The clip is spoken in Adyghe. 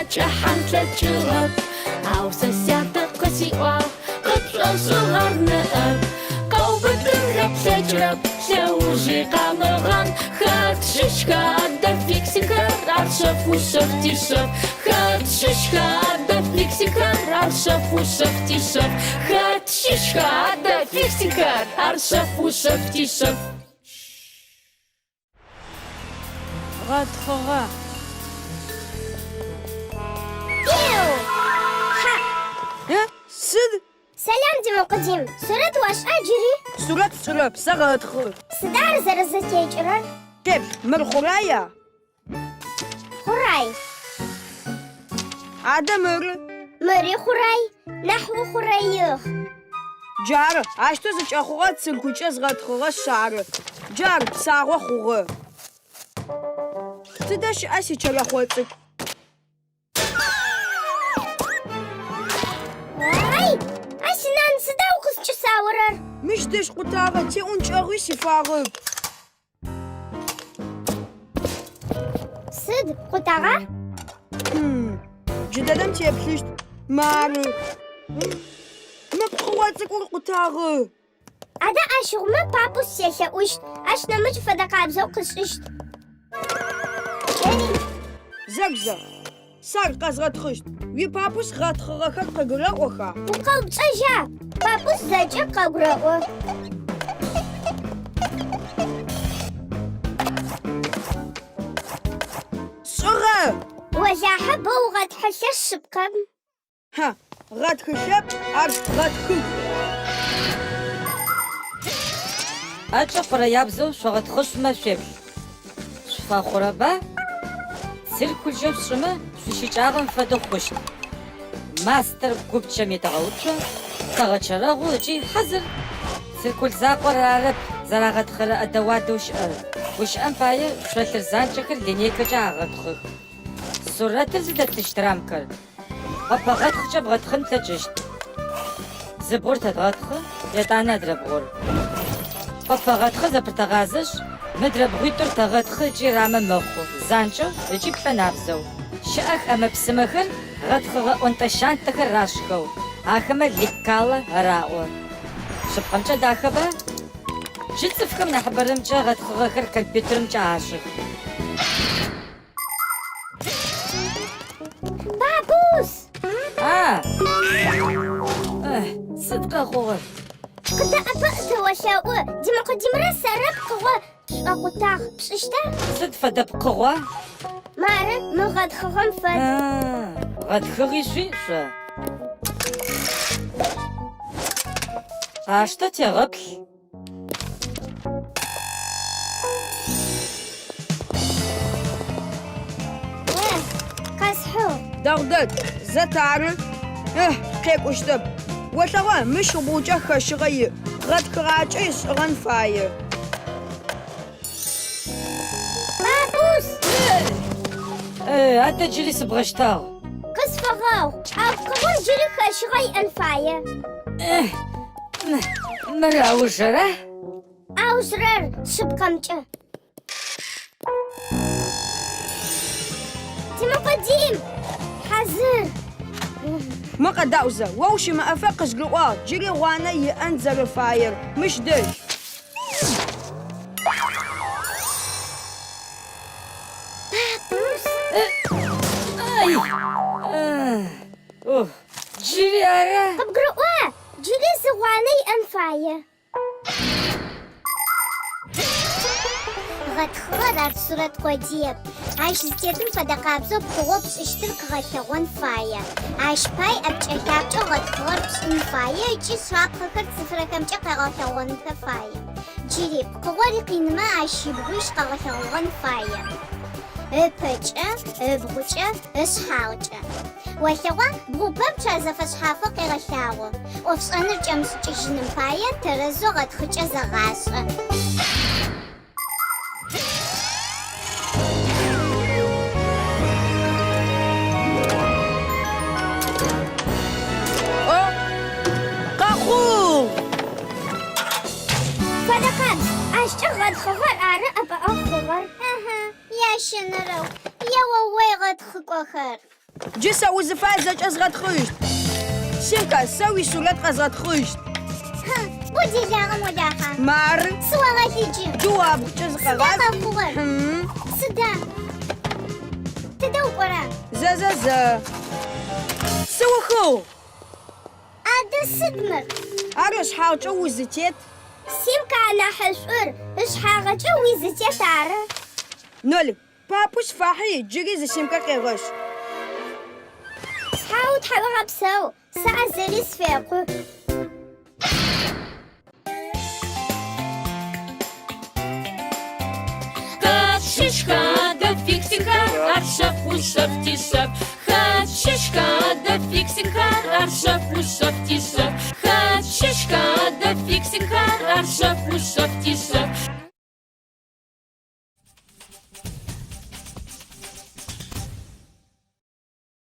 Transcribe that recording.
лъэкӏэхьан тлъэкӏыгъэп. Ау сэ сятэ къысиӏуагъ, Къыпшӏошӏыгъэр ныӏэп. Къэубытынхэ плъэкӏырэп, лъэужи къамыгъан. Хэт щыщха адэ фиксикхэр, ар шъэф ушъэф тишъэф. Хэт щыщха адэ фиксикхэр, ар шъэф ушъэф тишъэф. Хэт щыщха адэ фиксикхэр, ар шъэф ушъэф тишъэф. Гъэтхъыгъэ. Е, сыд? Сэлам, Димэ-Къудим. Сурэт ошӏа джыри? Сурэт сшӏырэп, сэгъэтхъы. Сыда ар зэрэзэтекӏырэр? Теплъ, мыр хъурая? Хъурай. Адэ мыры? Мыри хъурай, нахь ухъурэигъ. Джары, аущтэу зыкӏэхъугъэр цыркулкӏэ згъэтхъыгъэшъ ары. Джар, псагъо хъугъэ. Тыдэ щыӏа сичэрэхъо цӏыкӏу? Ай! А синан, сыда укъызкӏысаорэр? Мыщ дэжь къутагъэ, теӏункӏэгъуи сифагъэп. Сыд, къутагъа? Джыдэдэм теплъыщт. Мары. Мы пкъыгъо цӏыкӏур къутагъэ. Адэ ащыгъумэ папус селъэӏущт, ащ нэмыкӏ фэдэ къабзэу къышӏыщт. Кӏэри. Зэгу-зэ. Сэ ар къэзгъэтхъыщт. Уипапус гъэтхъыгъэхэр къыгурэӏоха? Укъэупчӏэжьа? Папус зэкӏэ къэгурэӏо. Шӏыгъэ! Олахьэ боу гъэтхъылъэ шъыпкъэм. Хьа, гъэтхылъэп, ар гъэтхыг. ӏэкӏэ хъурэябзэу шъогъэтхъышъумэ шъуеплъ. Шъуфэхъурэба? Циркулкӏэ шъушӏымэ шъуищыкӏагъэм фэдэу хъущт. Мастэр гупчэм итэгъэуцо, тэгъэчэрэгъу ыкӏи хьазыр. Циркуль закъор арэп зэрагъэтхъырэ ӏэдэ-уадэу щыӏэр. Гущыӏэм пае, шъолъыр занкӏэхэр линейкэкӏэ агъэтхъых. Сурэтыр зыдэтыщт рамкэр къопэгъэтхъкӏэ бгъэтхъын плъэкӏыщт. Зы бгъур тэдгъэтхъы, етӏанэ адрэ бгъур. Къопэгъэтхъыр зэпытэгъазэшъ, мыдрэ бгъуитӏур тэгъэтхъы ыкӏи рамэ мэхъу, занкӏэу ыкӏи плӏэнабзэу. Щыӏэх ӏэмэ-псымэхэр гъэтхъыгъэ ӏонтӏэ-щантӏэхэр рашӏхэу, ахэмэ лекало араӏо. Шъыпкъэмкӏэ дахэба? Джы цӏыфхэм нахьыбэрэмкӏэ гъэтхъыгъэхэр компьютерымкӏэ ашӏых. Папус! А! Сыд къэхъугъэр? Къыдэӏэпыӏ, тыолъэӏу. Димэ-Къудимрэ сэрэ пкъыгъо тшӏокъутагъ. Пшӏыщта? Сыд фэдэ пкъыгъуа? Мары, мы гъэтхъыгъэм фэд. Гъэтхыгъи шъуиӏ шъо. Къаштэ, тегъэплъ. Къэсхьыгъ. Дэгъу дэд, зэ тары. Эх, къекӏущтэп. Олъэгъуа, мыщ ыбгъукӏэ хэщыгъэ иӏ. Гъэтхыгъакӏэ ешӏыгъэн фае. Папус! Э, адэ джыри сыбгъэщтагъ. Къысфэгъэгъу, ау пкъыгъом джыри хэщыгъэ иӏэн фае. Мыр аужыра? Аужырэр, шъыпкъэмкӏэ. Димэ-Къудим! Хьазыр! Мы къэдаӏу зэ, о ущымыӏэфэ къызгурыӏуагъ джыри гъуанэ иӏэн зэрэфаер. Мыщ дэжь. Ай! Ох, джыри ара? Къыбгурыӏуа? Джыри зы гъуанэ иӏэн фае. Гъэтхыгъэр ар сурэт къодыеп. Ащ зытетым фэдэ къабзэу пкъыгъо пшӏыщтыр къыгъэлъэгъон фае. Ащ пай ӏэпкӏэ-лъапкӏэу гъэтхыгъэр пшӏын фае ыкӏи шапхъэхэр цифрэхэмкӏэ къэгъэлъэгъонхэ фае. Джыри, пкъыгъор къинымэ ащ ибгъуищ къэгъэлъэгъогъэн фае. Ыпэкӏэ, ыбгъукӏэ, ышъхьагъкӏэ. Олъэгъуа, бгъу пэпчъ ар зэфэшъхьафэу къегъэлъагъо. ӏофшӏэныр кӏэмышӏыкӏыжьыным пае тэрэзэу гъэтхъыкӏэ зэгъашӏэ. О, къэхъугъ! Фэдэ къабз, ащкӏэ гъэтхъыгъэр ары ӏэпыӏэгъу хъугъэр. Ыхьы, ящэнэрэу, еоуей гъэтхъыкӏохэр. Джы сэ узыфаер зэкӏэ згъэтхъыщт. Симка, сэ уисурэт къэзгъэтхъыщт. Хьы, бо делагъэм олахьа. Мары. Сыогъэлъыджы. Джы уабгъукӏэ Сыда зыкъэгъаз. къэхъугъэр? Хьы. Сыда? Тыдэ укӏора? Зэ, зэ, зэ. Сыухыгъ. Адэ сыд мыр? Ар ышъхьагъкӏэ узытет. Симка анахьышӏур, ышъхьагъэкӏэ уизытет ары. Нолик, папус фахьи, джыри зы симкэ къегъэшӏ. Хьау, тхьауегъэпсэу, сэ а зыри сфекъу. Хэт щыщха адэ фиксикхэр, ар шъэф ушъэф тишъэф. Хэт щыщха адэ фиксикхэр, ар шъэф ушъэф тишъэф. Хэт щыщха адэ фиксикхэр, ар шъэф ушъэф тишъэф.